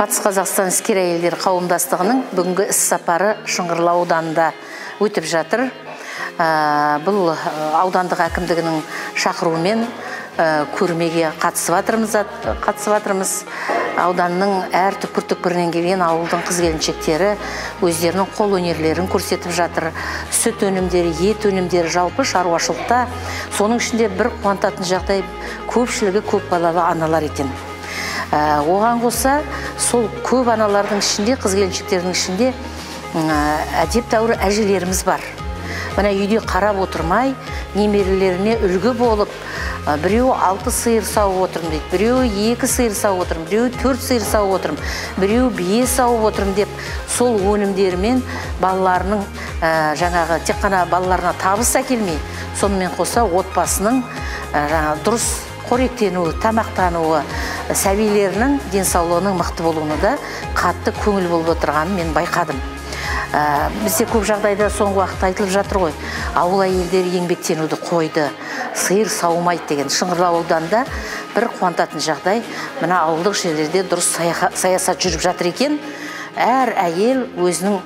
Батыс Қазақстан іскер әйелдер қауымдастығының бүгінгі іс-сапары Шыңғырлау ауданында өтіп жатыр. Бұл аудандық әкімдігінің шақыруымен көрмеге қатысып жатырмыз. Ауданның әр түкпір-түкпірінен келген ауылдың қыз-келіншектері өздерінің қол өнерлерін көрсетіп жатыр. Сүт өнімдері, ет өнімдері, жалпы шаруашылықта. Соның ішінде бір қуантатын жағдай, көпшілігі көп балалы аналар екен. Оған қоса, сол көп аналардың ішінде, қыз-келіншектердің ішінде әдептәуір әжелеріміз бар. Мына үйде қарап отырмай, немерелеріне үлгі болып, біреуі 6 сиыр сауып отырмын дейді, біреуі 2 сиыр сауып отырмын, біреуі 4 сиыр сауып отырмын, біреуі бие сауып отырмын деп, сол өнімдерімен балаларының жаңағы тек қана балаларына табыс әкелмей, сонымен қоса отбасының жаңа дұрыс қоректенуі, тамақтануы, сәбилерінің денсаулығының мықты болуына да қатты көңіл болып отырғанын мен байқадым. Бізде көп жағдайда соңғы уақытта айтылып жатыр ғой, ауыл әйелдері еңбектенуді қойды, сиыр саумайды деген. Шыңғырлау ауданында бір қуантатын жағдай, мына ауылдық жерлерде дұрыс саясат жүріп жатыр екен. Әр әйел өзінің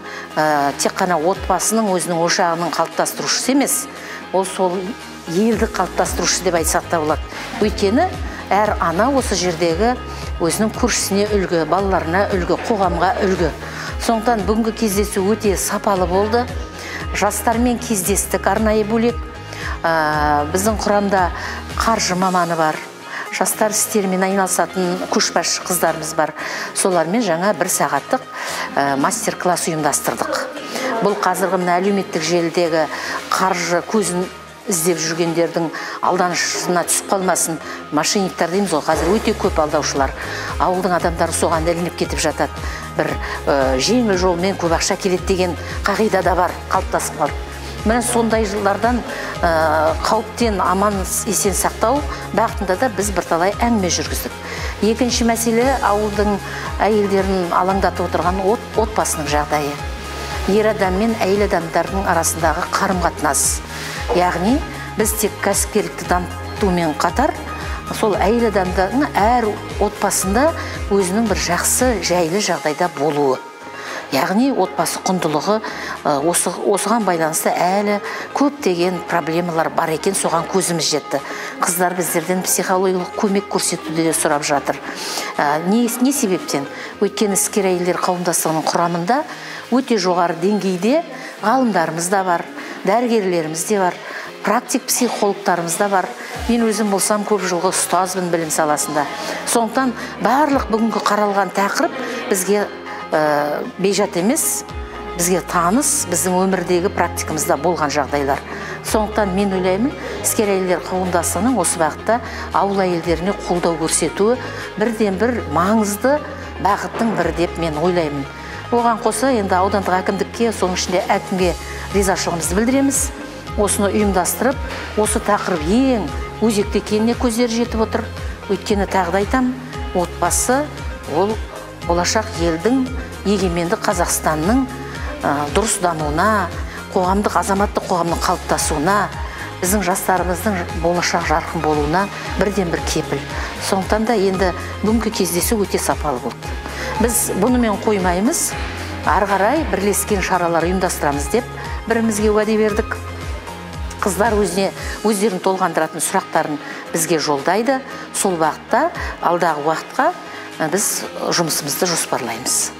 тек қана отбасының, өзінің ошағының қалыптастырушысы емес, ол сол елді қалыптастырушы деп айтсақ та болады. Өйткені әр ана осы жердегі өзінің көршісіне үлгі, балаларына үлгі, қоғамға үлгі. Сондықтан бүгінгі кездесу өте сапалы болды. Жастармен кездестік арнайы бөлек. Біздің құрамда қаржы маманы бар, жастар істерімен айналысатын көшбасшы қыздарымыз бар. Солармен жаңа бір сағаттық мастер-класс ұйымдастырдық. Бұл қазіргі мына әлеуметтік желідегі қаржы көзін іздеп жүргендердің алданышына түсіп қалмасын, мошенниктер дейміз ғой, қазір өте көп алдаушылар. Ауылдың адамдары соған ілініп кетіп жатады. Бір жеңіл жолмен көп ақша келеді деген қағида да бар, қалыптасып қалды. Міне сондай жылдардан қауіптен аман есен сақтау бағытында да біз бірталай әңгіме жүргіздік. Екінші мәселе, ауылдың әйелдерін алаңдатып отырған отбасының жағдайы. Ер адам мен әйел адамдардың арасындағы қарым-қатынас. Яғни біз тек кәсіпкерлікті дамытумен қатар, сол әйел адамдардың әр отбасында өзінің бір жақсы, жайлы жағдайда болуы. Яғни отбасы құндылығы осыған байланысты әлі көптеген проблемалар бар екен, соған көзіміз жетті. Қыздар біздерден психологиялық көмек көрсетуді де сұрап жатыр. Не себептен? Өйткені іскер әйелдер қауымдастығының құрамында өте жоғары деңгейде ғалымдарымыз да бар, дәрігерлеріміз де бар, практик психологтарымыз да бар. Мен өзім болсам көп жылғы ұстазбын білім саласында. Сондықтан барлық бүгінгі қаралған тақырып бізге бейжат емес, бізге таныс, біздің өмірдегі практикамызда болған жағдайлар. Сондықтан мен ойлаймын, іскер әйелдер қауымдастығының осы бағытта ауыл әйелдеріне қолдау көрсетуі бірден бір маңызды бағыттың бірі деп мен ойлаймын. Оған қоса енді аудандық әкімдікке, соның ішінде әкімге ризашылығымызды білдіреміз. Осыны ұйымдастырып, осы тақырып ең өзекті екеніне көздері жетіп отыр. Өйткені тағы да айтамын, отбасы ол болашақ елдің, егеменді Қазақстанның дұрыс дамуына, қоғамдық, азаматтық қоғамның қалыптасуына, біздің жастарымыздың болашақ жарқын болуына бірден бір кепіл. Сондықтан да енді бүгінгі кездесу өте сапалы болды. Біз бұнымен қоймаймыз, ары қарай бірлескен шаралар ұйымдастырамыз деп бірімізге уәде бердік. Қыздар өздерін толғандыратын сұрақтарын бізге жолдайды. Сол бағытта алдағы уақытқа біз жұмысымызды жоспарлаймыз.